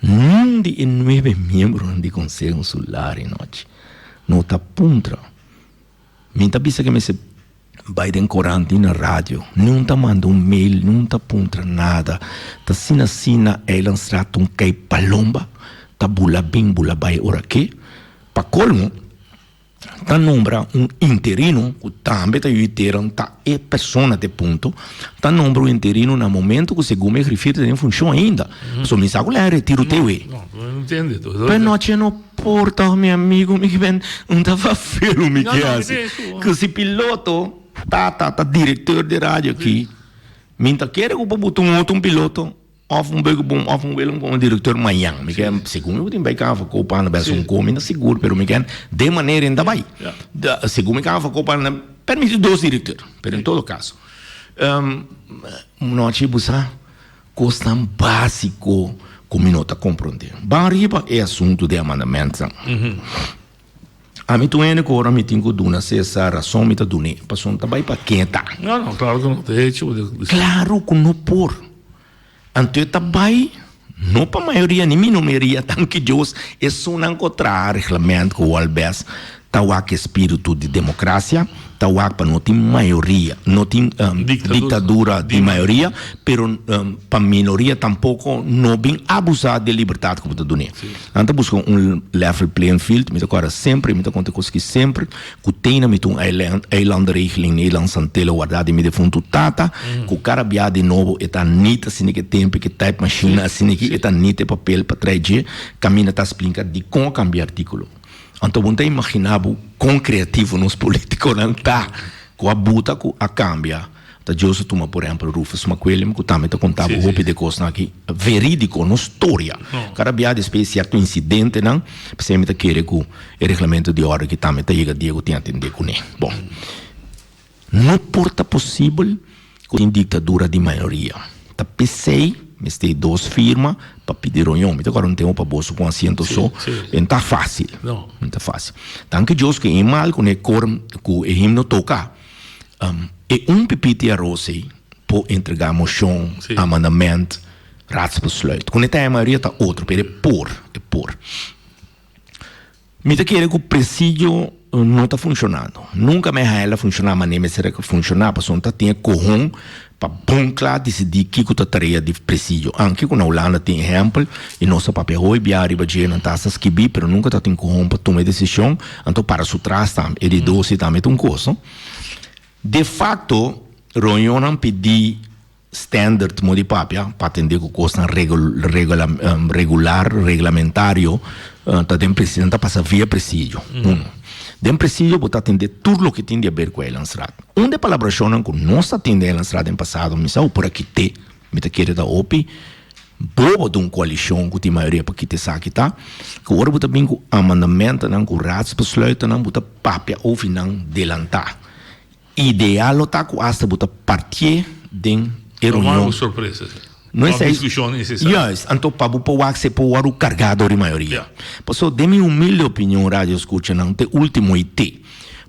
Niun di e nuebe miembronan di Konseho Insular e nochi no ta puntra. Mi ta bisa ke mester bai den korant ni na radio. Niun ta manda un mail, niun ta puntra nada. Ta asina asina Eilandstraat ta un kai palomba, ta bula bin bula bai ora ke. Pa kolmo. Ta nombra un interino ku tambe ta yu tera ta e persona te punto ta nombra un interino na momento ku segun e griffier ta den funshon ainda so mi sa ku lei retiro te we pero nochi no por ta mi amigo mi ben un ta fafelu mi ke hasi ku si piloto tata ta directeur di radio aki mi ta kere ku por buta un otro un piloto. Of un Beukeboom of un Willem como directeur mañan. Mi ken, segun mi bo tin bai kan verkoop aan best un komi na sigur, pero mi ken den manera en ta bai. Segun mi kan verkoop aan permiti dos directeur, pero en todo caso. Um, nochi bo sa kosnan básiko ku mi no ta komprondé. Ban riba e asuntu di amandamentonan. Ami tur hende ku ora mi tin ku duna Cesar rason mi ta dun'é, pasobra ta bai pa ken ta. No, no, klaro ku no ta hecho. Klaro ku no por. Anto e ta bai no pa mayoria ni minomeria, danki Dios esunnan ku traha reglament ku wòl bes ta wak e spiritu di demokrasia, ta wak pa no tin mayoria, no tin diktadura di mayoria, pero pa minoria tampoko no bin abusá di e libertat ku bo ta dun'é. Nan ta buska un level playing field, mi ta kòrda semper i mi ta konta e kos aki semper, ku tena mi ta un eilandenregeling Nederlandse Antillen wardá di mi defuntu tata, ku kada bia di nobo e ta nit asina ki e tempu ki type machine asina ki e ta nit e papel pa trae dje, kaminda ta splinka dikon a kambia artíkulo. Anto bo no ta imaginá bo kon kreativo nos politikonan ta ku a buta ku a kambia. Ta Dios a tuma por ehempel Rufus McWilliam ku tambe ta konta bo hopi de kosnan aki verídiko, no storia. Kada bia despues di sierto insidentenan, p'esei mi ta kere ku e reglamento di orde aki tambe ta yega dia ku tin atendé kuné. Bon, no por ta posibel ku tin diktadura di mayoria. Ta p'esei mester dos firma pa pidi reunion. Mi ta kòrda un tempu pa boso ku asiento so, e no ta fásil, no ta fásil. Danki Dios ku e mal ku e kor ku e himno toka. E un pipiti aros ei por entrega mocion, amandament, raadsbesluit. Con e ta e mayoria ta otro, pero e por, e por. Mi ta kere cu presidio no ta funcionando. Nunca mi a haña el a funciona manera mester a funciona, pasobra ta tin e cohon pa bon cla dicidi kico ta tarea di presidio. Aunke cu na Hulanda tin ehempel y nos a papia hoy bia riba dje, nan ta hasta skibi, pero nunca ta tin cohon pa tuma e decision, anto para su tras tambe. E di dos y tambe ta un cos, no? De facto, reunionnan pidi standard mo di papia pa atende cu cosnan regular, reglamentario, ta den presidio, nan ta pasa via presidio, uno. Den presidio bo ta atende tur loke tin di haber cu Eilandsraad. Un di e palabracionnan cu nos ta tin den Eilandsraad den pasado, mi sa cu por a kite, mi ta kere ta hopi bobo di un coalicion cu tin mayoria pa kita esaki ta, cu ora bo ta bin cu amandamentonan, cu raadsbesluitennan, bo ta papia over nan delanta. Ideal lo ta cu hasta bo ta partié den e reunion. No sorpresa. No es discusion necesario. Juist, anto pa bo por wak si por wordo carga door di mayoria. Paso den mi humilde opinion radio scuchanan te ultimo y te.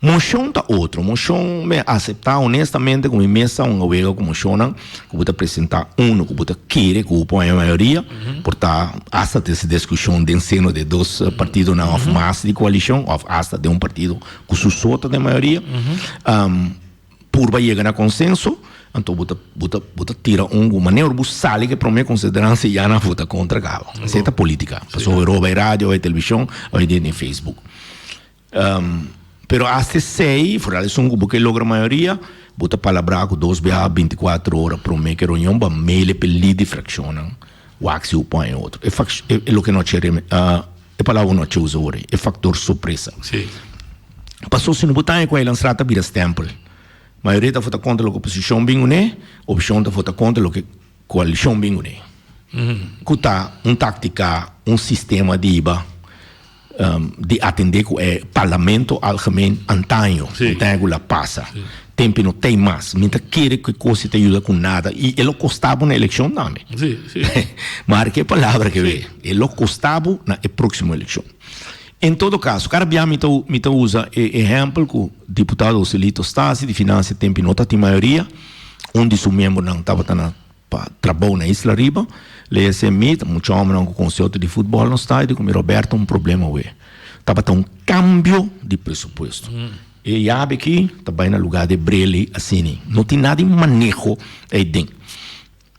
Moshon ta otro. Moshon mi a aseptá honestamente ku mi mes ta un awega ku moshonnan ku bo ta presentá uno ku bo ta kere ku bo por haña mayoria, por ta asta ta ese diskushon den seno di e dos partidonan òf mas di koalishon òf asta den un partido ku su so ta den mayoria. Purba yega na konsenso, anto bo ta bo ta bo ta tira un ku manera bo sali ku e promé konsideransia ya nan vota kontra kaba. Esei ta politika. Pasobra bo bai radio, bai televishon, bai den Facebook. Pero hasta esei, foral esun ku bo ke logra mayoria, bo ta palabrá ku dos biaha bintikuater ora promé ku e reunion bo a mail e peli di frakshonnan wak si bo pon e otro. E fak e loke no chere e palabra ku no a usa ora ei, e faktor sorpresa. Paso si no bo ta haña ku Eilandsraad ta bira stèmpel. Mayoria ta vota kontra loke oposishon bin kuné, oposishon ta vota kontra loke koalishon bin kuné. Ku ta un táktika, un sistema di hiba di atendé ku e parlamento algemeen antaño, antaño ku la pasa. Tempi no tei mas. Mi ta kere ku e kos ei ta yuda ku nada i e lo kosta bo na elekshon tambe. Marka e palabra ke wei. E lo kosta bo na e próksimo elekshon. En todo kaso, kada bia mi ta mi ta usa e ehèmpel ku diputado Joselito Stasi di Finansia tempi no ta tin mayoria, un di su miembronan tabata na pa trabou na Isla Riba, lei esei mi ta mucha hòmbernan ku konseoto di futbòl no sta i di ku mi Roberto un problema wei. Tabata un kambio di presupuesto. E yabi aki ta bai na lugá di breli asini. No tin nada di maneho ei den.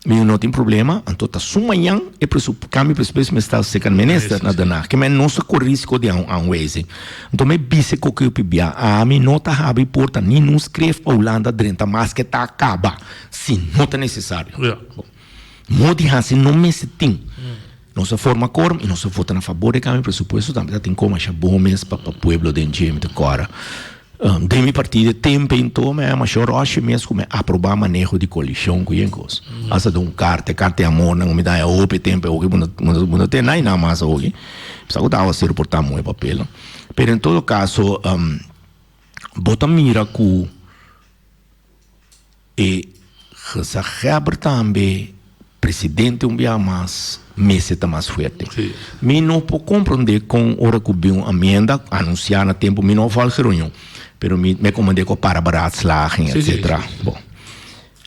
Mi no tin problema, anto ta su mañan e kambio di presupuesto mester ta serka minister na Den Haag. Kimen nos ta kore risiko di aanwijzing. Anto mi bisa ku ke pibia, ami no ta habri porta ni no skref pa Hulanda drenta maske ta kaba. Si no ta necesario. Bon. Modo di haci no mester tin. Nos a forma quorum y nos a vota na fabor di cambio presupuesto tambe ta tin como masha bon mes pa pa pueblo den dje mi ta cora. Den mi partido e tempo ento mi a masha roshi mes cu mi a aproba maneho di coalicion cu yen cos. Hasta den un carta, e carta di amor nan cu mi ta haya hopi tempo awoki bo no bo no tene nada mas awoki. Sa cu ta awa por ta moe papel. Pero en todo caso bo ta mira cu. E gezaghebber tambe, presidente un biaha mas, mester ta mas fuerte. Mi no por comprende con ora cu bin un amienda anuncia na tempo, mi no volg e reunion, pero mi me comprende cu a para beraadslaging etcetera. Bon,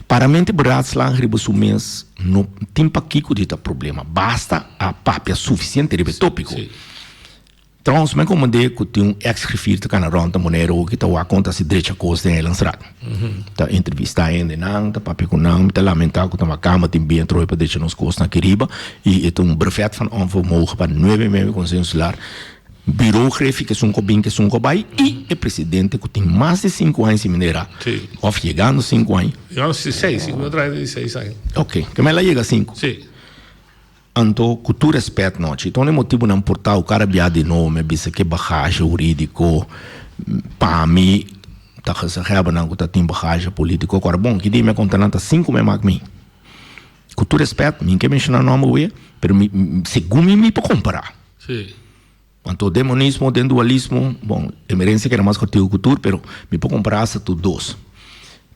paramente beraadslaging riba su mes no tin pakico di ta problema, basta a papia suficiente riba e topico. Trouwens, mi a komand'é ku tin un ex griffier ta kana rònt na Boneiru oki ta wak kon ta hasi drecha kos den Eilandsraad. Ta entrevistá hendenan, ta papia ku nan. Mi ta lamentá ku ta makamba tin bien trohe pa drecha nos kosnan aki riba i e ta un brevet van onvermogen pa nuebe miembro di Konseho Insular, Bureau Griffie ku esun ku bin ku esun ku bai i e presidente ku tin mas di sinku aña sin mira òf yegando sinku aña. Yegando seis, si ku trae di seis aña. Oke, ke mei la yega sinku. Si. Anto, ku tur respèt nochi, ta un e motibunan por ta ku kada bia di nobo mi a bisa ku e bagahe hurídiko pa mi ta gezaghebbernan ku ta tin bagahe polítiko. Kòrda bon, ki dia mi a konta nan ta sinku mi a mak mi. Ku tur respèt, mi no ke menshoná nòmber wea, pero mi segun mi mi por kompará. Anto den monismo, den dualismo, bon, Emerencia keda mas kortiku ku tur, pero mi por kompara hasta tur dos.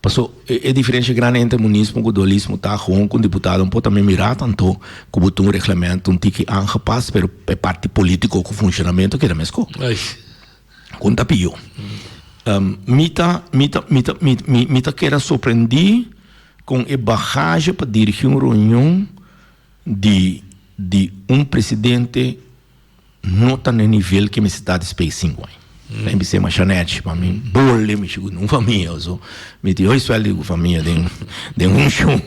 Paso e diferencia grandi entre monismo ku dualismo ta gewoon ku un diputado no por tambe mira tanto ku bo tin un reglamento un tiki aangepas, pero e parti politico ku funcionamento keda mesko. Kon ta pio. Mi ta, mi ta, mi ta, mi, mi ta keda sorprendí kon e bagahe pa dirigi un reunion di di un presidente no ta na e nivel ke mester ta despues di sinku aña. Mi bisa masha nèchi pa mi bole mi shiku un famia so mi tin hopi suèldu ku famia den den un shon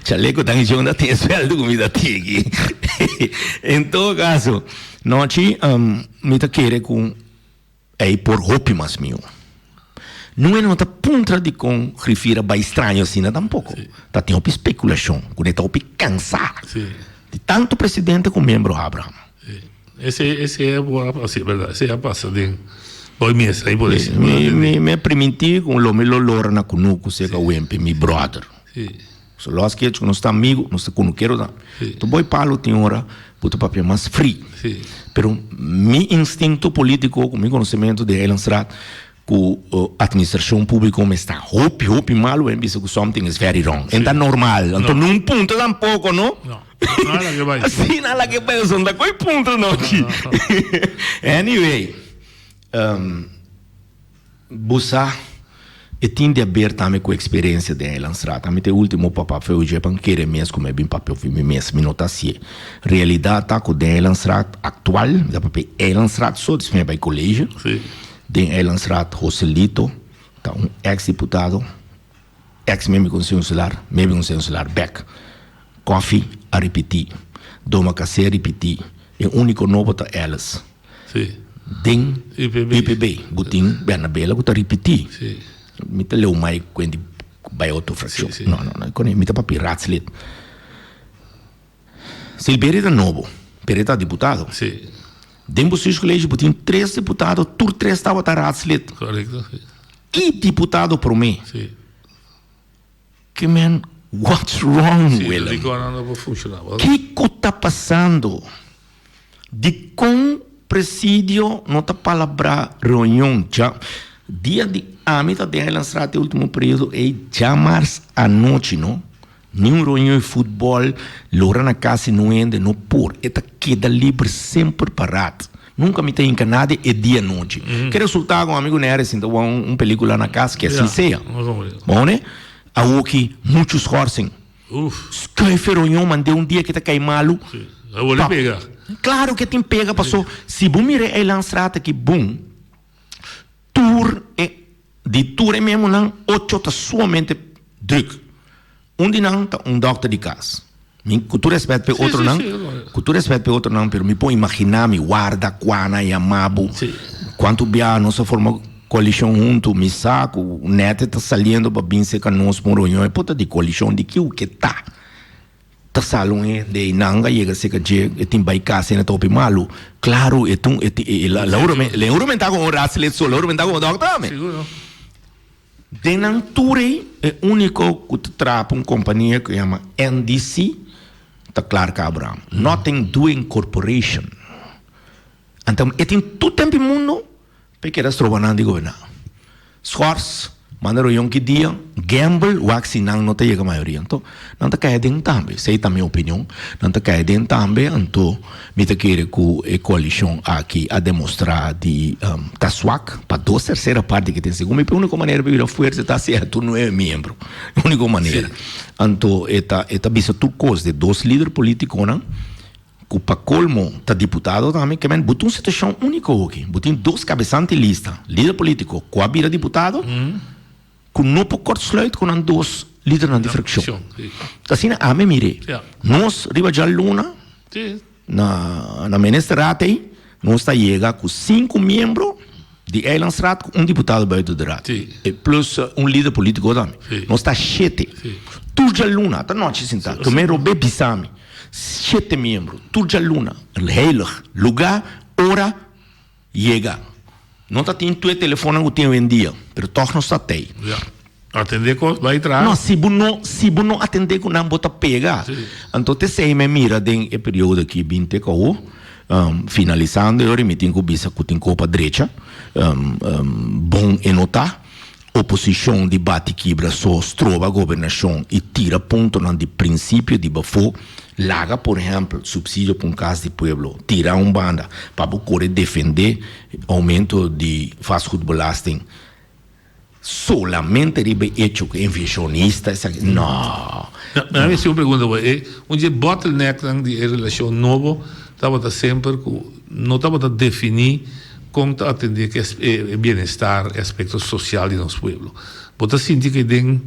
chaleko tan shon ta tin e suèldu ku mi ta tin aki en todo kaso nochi mi ta kere ku Ei por hopi mas mihó. Nue no ta puntra dikon griffier a bai straño asina tampoko. Ta tin hopi spekulashon ku ne ta hopi kansá di tantu presidente ku miembro Abraham. Ese ese a por a pasa, berdad. Ese a pasa den hoy mes, ahí por ese. Mi mi mi a primintí ku lo mi lo lora na kunuku seka Wempe, mi brother. So los ke hecho ku nos ta amigo, nos ta kunukero tambe. Tu boi palo tin ora bo ta papia mas fri. Pero mi instinto politico ku mi konosementu di Eilandstraat ku administrashon publiko mester ta hopi hopi malu en bisa ku something is very wrong. En ta normal. Anto nun punto tampoco no. Asina la ke bai pasobra no ta koe punto no. Anyway. Bo sa, e tin di haber tambe ku eksperensia den Eilandsraad. Ami ta e ultimo pa papia oje pa kere mes ku mi a bin papia ofi mi mes. Mi no ta hasié. Realidat ta ku den Eilandsraad aktual, mi ta papia Eilandsraad so, despues mi a bai kolejio. Den Eilandsraad Joselito ta un eks diputado, eks miembro di Konseho Insular, miembro di Konseho Insular bèk. Coffie a ripití. Domacassé a ripití. E úniko nobo ta Ellis. Den UPB bo tin Bernabela ku ta ripití. Mi ta leu mai kuenti bai otro frakshon. No, no, no. Mi ta papia raadslid. Silberie ta nobo, pero e ta diputado. Den bestuurscollege bo tin tres diputado, tur tres tabata raadslid. I diputado promé. Ke men, what's wrong Willem? Kiko ta pasando? Dikon presidio no ta palabrá reunion dja dia di ami ta den Eilandstraat e ultimo periodo ei djamars anochi no ni un reunion di futbol lora na kas si no hende no por e ta keda liber semper pa raad nunka mi ta hinka nada e dia anochi ke resulta ku ami ku Neris sinta wak un pelikula na kas ke asi sea bo ne awoki muchu schorsing. Schuif e reunion mand'é un dia ke ta kai malu. Awor e pega. Claro ke tin pega paso si bo mira e eilandstraat aki bon tur e di tur e memonan ocho ta sumamente druk. Un di nan ta un dokter di kas. Mi ku tur respet pa e otronan ku tur respet pa e otronan pero mi por imagina mi warda kuana yama bo kuantu bia nos a forma koalishon huntu mi sa ku nete ta saliendo pa bin serka nos pa un reunion e por ta di koalishon di kiu ke ta ta sali un hende i nan a yega serka dje e tin bai kas e ta hopi malu klaro e ta un e ta ku un raadslid so lauro ta ku un dokter ame. Den nan tur ei, e úniko ku ta traha pa un kompania ku yama NDC ta Clark Abraham, Nothing Doing Corporation. Anto e tin tur tempu e mundu pa e keda stroba nan di goberná. Schors, manda reunion ki dia, gamble wak si nan no ta yega mayoria. Anto nan ta kai aden tambe, esei ta mi opinion, nan ta kai aden tambe, anto Mi ta kere ku e koalishon aki a demostrá di ta swak pa dos tersera parti ke tin. Segun mi, e úniko manera pa bira fuerte ta si tur nuebe miembro. E úniko manera. Anto e ta e ta bisa tur kos de dos lider politikonan ku pa kolmo ta diputado tambe. Ke men bo tin un situashon úniko hoki. Bo tin dos kabesante lista, lider politiko ku a bira diputado. Ku no por kortsluit ku nan dos lidernan di frakshon. Ta asina ami mir'é. Nos riba djaluna na na ministerraad ei nos ta yega ku sinku miembro di eilandsraad ku un diputado buiten de raad. Plus un lider politiko tambe. Nos ta shete. Tur djaluna ta nochi sintá. Promé Robé bisa mi shete miembro tur djaluna heilig lugá ora. Yega. No ta tin tur e telefonnan ku tin awendia, pero tòg nos ta tei. Ya. Atendé kos, bai traha. No, si bo no, si bo no atendé ku nan bo ta pega. Si. Anto t'esei mi a mira den e periodo aki bin te kou, finalisando e ora mi tin ku bisa ku tin kopa drecha, bon e no ta. Oposishon di bati kibra so stroba gobernashon i tira puntonan di prinsipio di bafó, laga por ehèmpel supsidio pa un kas di pueblo tira un banda pa bo kore defendé oumento di vastgoedbelasting solamente riba e echo ku inflashonista esaki no. Mi a hasi un pregunta bo, e un dje bottlenecknan di e relashon nobo tabata semper ku no tabata definí Kon ta atendé ku e bienestar, e aspekto sosial di nos pueblo? Bo ta sinti ku den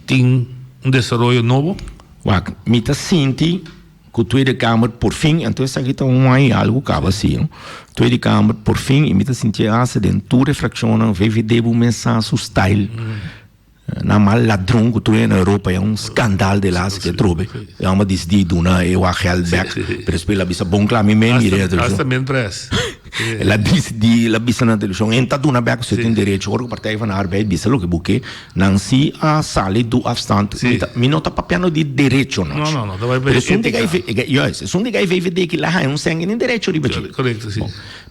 tin un desaroyo nobo? Wak, mi ta sinti ku Tweede Kamer por fin, anto esaki ta un aña i algu kaba si, no? Tweede Kamer por fin, i mi ta sinti e hasta den tur e frakshonnan, VVD bo mes sa su style. Nan mal ladron ku tur na Europa ya un skandal de las ke trobe. E hòmber disidí duna e wak gèld bèk, pero despues el a bisa bon kla mi mes mira e televishon. Hasta men pres. El a disidí, el a bisa na televishon, en ta duna bèk pasobra e tin derecho. Ora ku Partij van de Arbeid bisa loke bo ke, nan si a sali du afstand. Mi no ta papiando di derecho no. No, no, no, ta bai pa etika. Juist, esun di gai VVD ki la haña un sèn i nin derecho riba dje. Korekto, si.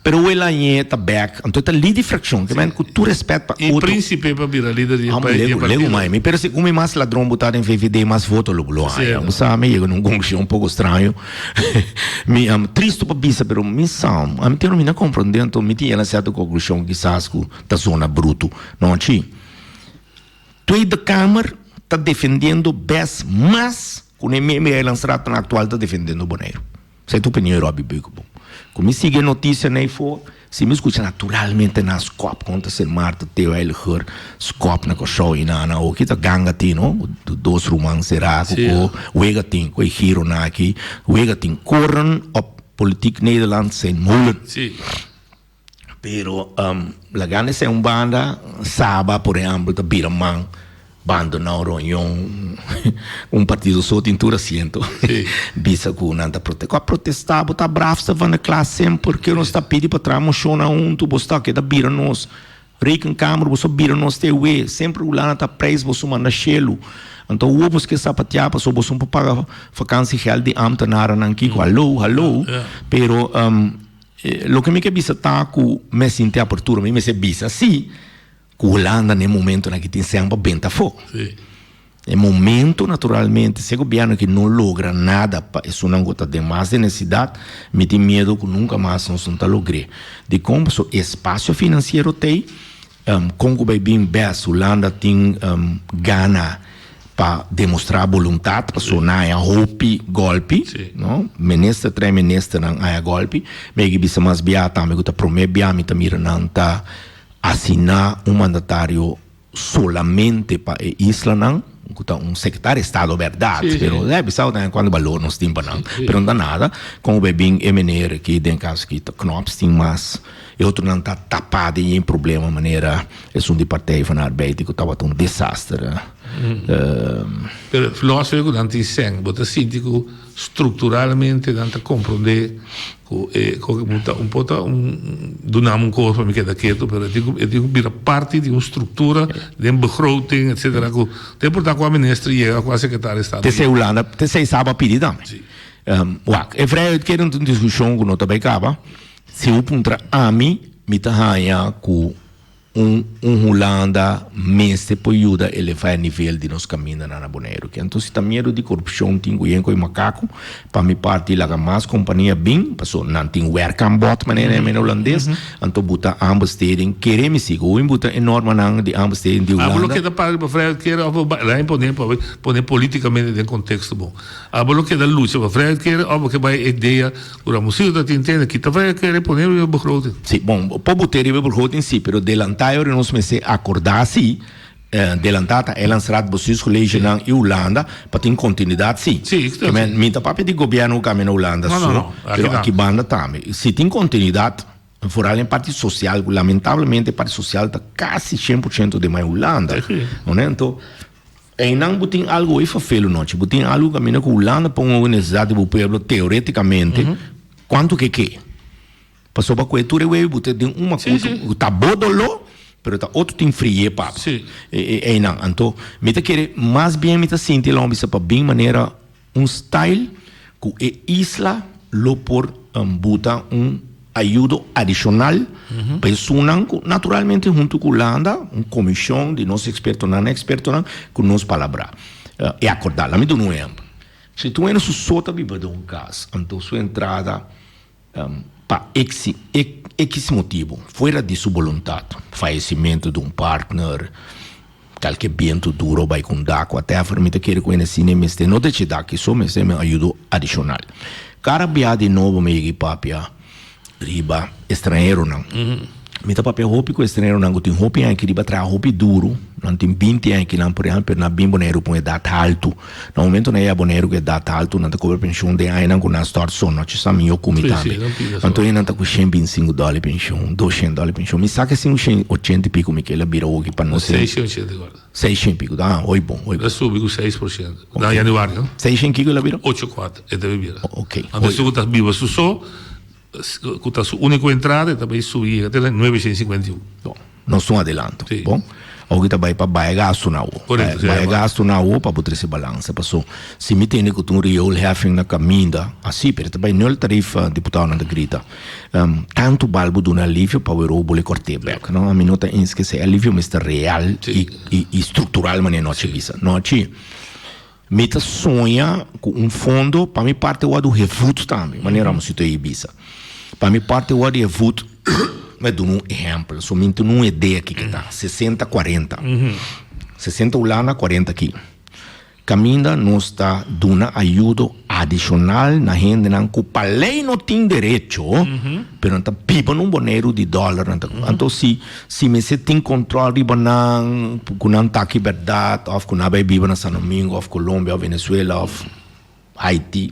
Pero el a ñe ta bek, anto e ta lider di fraccion, ke men ku tur respet pa E otro. principe pa bira lider di e Amo pa- di e legu, legu partido. mai mi, pero segun mi mas ladron bo ta den VVD mas voto lo bo lo haña. Cierto. Bo sa mi yega na un conclusion un poco straño. Mi am tristo pa bisa pero mi sa, ami tin mi na comprende anto mi tin yega na cierto conclusion kisas ku ta zona bruto. No chi. Tweede Kamer ta defendiendo bes mas ku ne meme Eilandsraad actual ta defendiendo Boneiru. Esei ta opinion di Robby Beukeboom. Ku mi sigui e notisia na efo, si mi skucha naturalmente nan skòp kontra Sint Maarten, Theo Heiliger, skòp na Kòrsou i nan awoki ta ganga tin no, dos ruman será ku ku wega tin ku e gironan aki, wega tin koren op politiek Nederland zijn molen. Pero lagando esei un banda, Saba por ehempel ta bira man bandona un reunion, un partido so tin tur asiento, bisa cu nan ta protesta. Cu a protesta? Bo ta braafste van de klas semper, ke nos ta pidi pa traha mocionnan hunto, bo sta keda bira nos rekenkamer, bo sta bira nos TV, semper Hulanda ta prijs boso manda shelu. Anto awor bo ke sapatia pasobra boso no por paga vakantiegeld di ambtenarennan kiko, hallo, hallo, pero. Loke mi ke bisa ta ku mi a sinti apertura, mi mester bisa si ku Hulanda na e momentonan aki tin sèn pa benta afó. E momento naturalmente si e gobièrnu aki no logra nada pa esunnan ku ta den mas den nesesidat, mi tin miedu ku nunka mas nos no ta logr'é. Dikon? Pasobra e espasio finansiero t'ei. Kon ku bai bin bes Hulanda tin gana pa demostrá boluntat pasobra nan haña hopi gòlpi, no? Minister trae ministernan haña gòlpi. Mi a yega bisa mas bia tambe ku ta promé bia mi ta mira nan ta asigná un mandatario solamente pa e islanan, ku ta un sekretario di estado bèrdat, pero e bisa tambe kuantu balor nos tin pa nan, pero no ta nada. Kon ku bai bin e meneer aki den kaso aki ta Knops tin mas. E otronan ta tapá den yen problema manera esun di Partij van de Arbeid ku tabata un desaster. Pero filosofia ku nan tin sèn, bo ta sinti ku strukturalmente nan ta komprondé ku e ku bo ta un por ta un duna mi un kos pa mi keda ketu pero e tin ku e tin ku bira parti di un struktura den begroting etsetera ku ta importá kua minister yega kua sekretario di estado Te yega. Hulanda te sei saba a pidi tambe. Wak e vrijheidkering ta un diskushon ku no ta bai kaba. Si bo puntra ami, mi ta haña ku un un Hulanda mester por yuda elevá e nivel di nos kamindanan na Boneiru. Ke anto si ta miedu di korupshon tin ku yen ku e makaku, pa mi parti laga mas kompania bin, paso nan tin werkaanbod manera nan mene hulandes, anto buta aanbesteding, kere mi si ku buta e normanan di aanbesteding di Abo lo Hulanda. keda para riba vrijheid kere of bo laga pone pa pone politikamente den konteksto bon. Abo lo keda lucha pa vrijheid kere of bo ke bai e idea Ku Ramoncito ta tin tende kita va e kere pone riba e begroting. Si, bon, por bot'é riba e begroting si, pero delantá e ora nos mester akordá si, delantá ta Eilandsraad, Bestuurscollegenan i Hulanda pa tin kontinuidat si. Si, Ke men, mi ta papia di gobièrnu ku kambia na Hulanda No, no, so, no, aki pero na. aki banda tambe. Si tin kontinuidat, vooral den parti sosial, ku lamentablemente e parti sosial ta kasi 100% den mai Hulanda. Si. No ne? Anto, Einan bo tin algo hoy fafelu nochi, bo tin algo caminda cu Hulanda pon un necesidad di bo pueblo teoreticamente, cuanto ke ke? Pasobra cu e tur e webi bo ta den un macuto, ta bo dolor, pero ta otro tin frie papa. Einan, anto mi ta kere mas bien mi ta sinti lo bisa pa bin manera Un style ku e isla lo por buta un ayudo adishonal pa esunnan ku naturalmente huntu ku Hulanda un komishon di nos ekspertonan ekspertonan ku nos palabrá e akordá. Lami duna un ehèmpel. Si tur hende su so ta biba den un kas anto su entrada pa ekis motibu fuera di su boluntat, fayesimentu di un partner, kalke bientu duro bai ku un dak whatever, mi ta kere ku hende asina mester no ta echa dak so, mester mi ayudo adishonal. Kara bia di nobo mi yega i papia riba estranheronan. Mi ta papia hopi ku estranheronan ku tin hopi aña aki riba traha hopi duru, nan tin binti aña aki nan por ehèmpel, pero nan a bin Boneiru ku un edat haltu. Na momento nan yega Boneiru ku edat haltu nan ta kobra penshon den añanan ku nan stòrt so nochi sa mihó ku mi tambe. Anto nan ta ku shen binti sinku dòler penshon, doshen dòler penshon. Mi sa ke sin un shen ochenta i piko mi kela bira oki pa nos. Seis shen ochenta i kuater. Seis shen piko, ah oi bon, oi bon. El a subi ku 6% na januari no. Seis shen kiko el a bira? Ocho kuater e debe bira. Ok. Anto esun ku ta biba su so. Ku ta su úniko entrada e ta bai subi yega te na nuebe shen sinkuenta i un. Bon, nos un adelanto. Sí. Bon. Awor ta bai pa bai gastu na awo. Correcto, sí, Bai gastu na awo pa bo trese balansa. Paso si mi tende ku ta un rioolheffing na kaminda, así, pero ta bai nul tarief, diputadonan ta grita. Tantu bal bo duna alivio pa wero bo le kort'é bek. No, ami no ta eens ku esei alivio mester real i i struktural manera nochi bisa. Nochi mi ta soña ku un fondo pa mi parti wòrdu hefut tambe, manera Ramosito ei bisa. Pa mi parti wòrdu hefut, mi a duna un ehèmpel, so mi tin un idea kiko ta, sesenta kuarenta. 60 Hulanda, kuarenta aki. Kaminda nos ta duna ayudo adishonal na hendenan ku pa lei no tin derecho, pero nan ta biba na un Boneiru di dòler. Nan ta, anto si si mester tin kòntròl riba nan, ku nan ta aki bèrdat òf ku nan a bai biba na San Domingo òf Colombia òf Venezuela òf Haiti,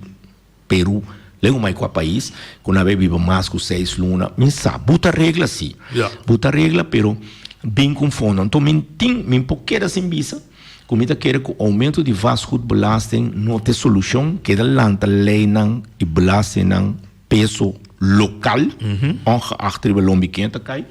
Peru, legu mai kua pais, ku nan a bai biba mas ku seis luna, mi sa, buta regla si, buta regla pero bin ku un fondo. Anto mi tin, mi por keda sin bisa. Ku mi ta kere ku oumento di vastgoedbelasting no ta e solushon, keda lanta leinan i belastingnan peso lokal, ongeacht riba lombi ken ta kai,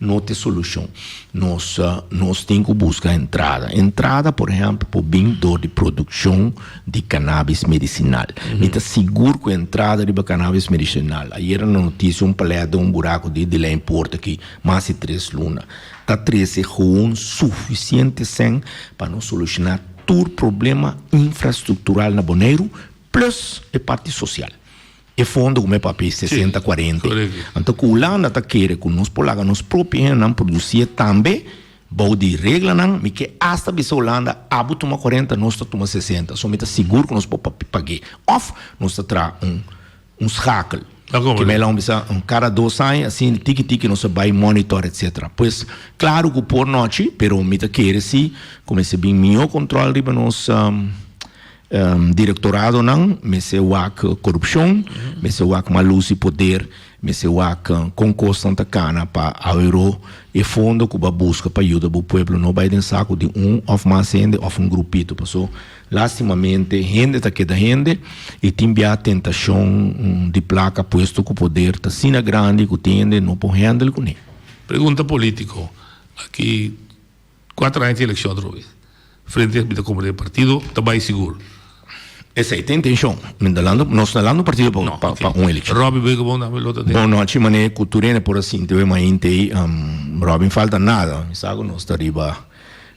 no ta e solushon. Nos nos tin ku buska entrada. Entrada por ehèmpel por bin dor di produkshon di kanabis medisinal. Mi ta sigur ku entrada riba kanabis medisinal, ayera na notisia un palèt den un buraku di di lei porta aki mas di tres luna. Ta trese gewoon sufisiente sèn pa nos solushoná tur problema infrastruktural na Boneiru plus e parti sosial. E fondo ku mi papia 60 40. Anto ku Hulanda ta kere ku nos por laga nos propio hendenan produsié tambe bou di reglanan, mi ke asta bisa Hulanda abo tuma 40 nos ta tuma 60 so mi ta sigur ku nos por pag'é òf nos ta traha un un schakel. Ki mei laun bisa un kada dos aña asina tiki tiki nos a bai monitor etcetera. Pues claro ku por nochi pero mi ta kere si ku mester bin mihó control riba nos directoradonan, mester wak corupcion, mester wak mal uso di poder, mester wak kon kosnan ta kana pa awero e fondo ku bo a buska pa yuda bo pueblo no bai den saku di un of mas hende of un grupito paso Lastimamente hende ta keda hende y tin bia tentacion di placa puesto cu poder ta asina grandi cu tin hende no por handle cune. Pregunta politico, aki cuatro aña tin eleccion otro vez, frente mi ta compra den partido ta bay sigur. Esey ta intencion, mi ta lando, nos ta lando partido pa pa un eleccion. Robby Beukeboom tambe lo ta den. Bon nochi mane cu tur hende por a sinti hoy mainte ey, Robby falta nada, mi sa cu nos ta riba.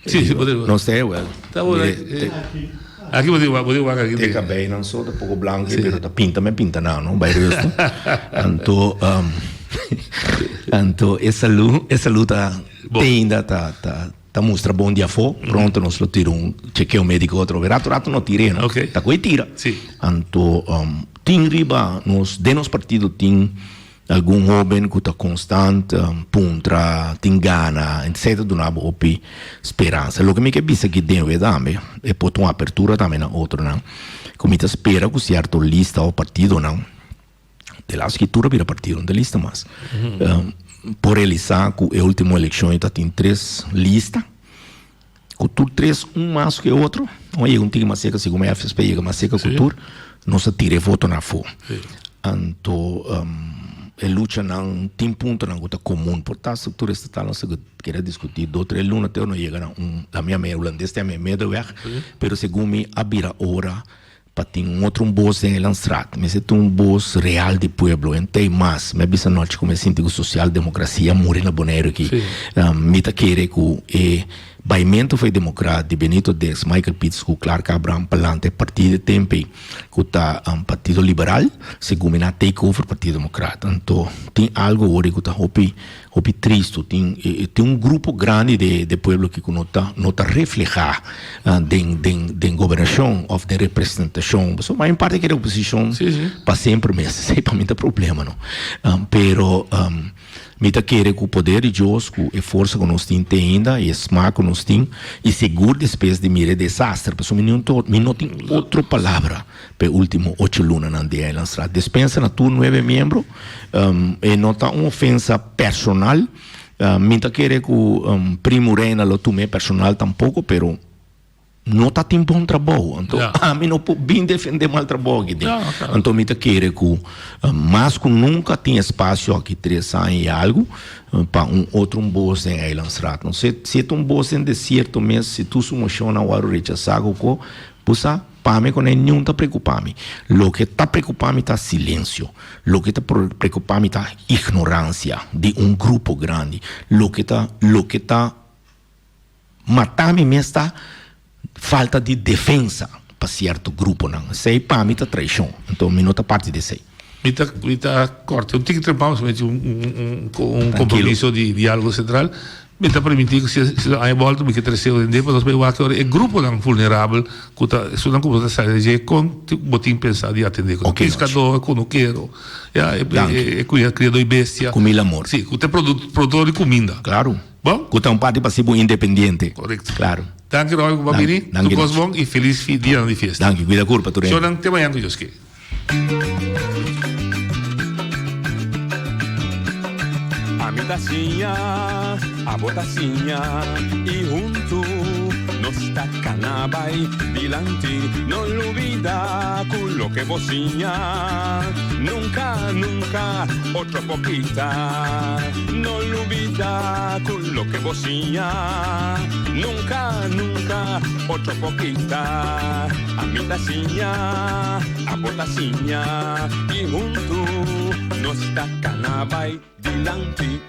Sí, sí, bo tin. No sé, wel. Ta bo Mire, Aki bo tin bo tin wak aki. Te cabeinan so ta poco blanco, sí, pero ta pinta me pinta nan, no? Bai rustu. Anto, um, anto e salu, e salu ta teinda ta ta ta mustra bon di afó. Pronto nos lo tira un chequeo médico otro vez. Rato rato no tir'é, no? Okay. Ta koe tira. Sí. Anto, um, tin riba nos, den nos partido tin Algun hoben ku ta konstant puntra, tin gana, esei ta duna bo hopi speransa. Loke mi ke bisa aki den we tambe, e por ta un apertura tambe na otronan, ku mi ta spera ku sierto lista òf partidonan, de laatste keer tur a bira partido, no ta lista mas, por realisá ku e ultimo elekshon ta tin tres lista. Ku tur tres un mas ku e otro, un a yega un tiki mas serka, segun mi FSP yega mas serka ku tur, nos a tira e votonan afó. Anto e luchanan tin puntonan ku ta komun, por ta struktura estatal nos ta keda diskutí dos tres luna te ora nos yega na un, la mi a hulandes ta yama e middenweg, pero segun mi a bira ora Pa tin un otro un bos den e landstraat. Mester tin un bos real di pueblo. En tei mas, mi a bisa anochi ku mi a sinti ku sosialdemokrasia a muri na Boneiru aki. Mi ta kere ku e baimentu for e demokrat di Benito Dirks, Michael Pieters ku Clark Abraham pa lanta e partido e tempu ei ku ta Partido Liberal, segun mi nan a take over Partido Demokrat. Anto tin algu awor ei ku ta hopi Hopi tristu, tin tin un grupo grandi de de pueblo aki ku no ta no ta reflehá den den den gobernashon òf den representashon. Pasobra mayor parti kere oposishon pa semper mes, esei pa mi ta problema no. Pero mi ta kere ku poder di Dios, ku e forsa ku nos tin te ainda i e smak ku nos tin i sigur despues di mira e desaster, pasobra mi mi no tin otro palabra. P'e ultimo ocho lunanan di Eilandstraat. Despensa na tur nuebe miembro. E no ta un ofensa personal. Mi ta kere ku Primo Reina lo tum'é personal tampoko, pero No ta tin bon trabou, anto ami no por bin defende mal trabou aki den. Anto mi ta kere ku mas ku nunka tin espasio aki tres aña i algu pa un otro un bos den Eilandsraad. No si e ta un bos den desierto mes, si tur su moshonnan wòrdu rechasá ku ko, bo sa, pa mi ku niun ta preokupa mi. Loke ta preokupa mi ta silensio, loke ta preokupa mi ta ignoransia di un grupo grandi, loke ta loke ta. Mata mi mes ta falta di defensa pa cierto gruponan. Esey pa mi ta traicion. Enton mi no ta parti di esey. Mi ta mi ta corta un tiki trempan pasobra mi tin un un un compromiso di dialogo central. Mi ta permiti cu si si aña bolta mi ke trece hende pa nos bay wak ora e gruponan vulnerabel cu ta esunnan cu bo ta sali dje con bo tin pensa di atende cu nan. Piscador, cunukero, ya e e criador di bestia. Cu mil amor. Si, cu ta e productor di cuminda. Claro. Bon? Cu ta un parti pa si bo independiente. Correcto. Claro. Danki Roy cu bo a bini. Danki. Tur cos bon y feliz dianan di fiesta. Danki. Cuida curpa tur hende. Shownan te mañan cu Dios ke. Ami ta siña, abo ta siña y huntu nos ta cana bay dilanti. No lubida cu loke bo siña nunca, nunca otro por kita. No lubida cu loke bo siña nunca, nunca otro por kita. Ami ta siña, abo ta siña y huntu nos ta cana bay dilanti.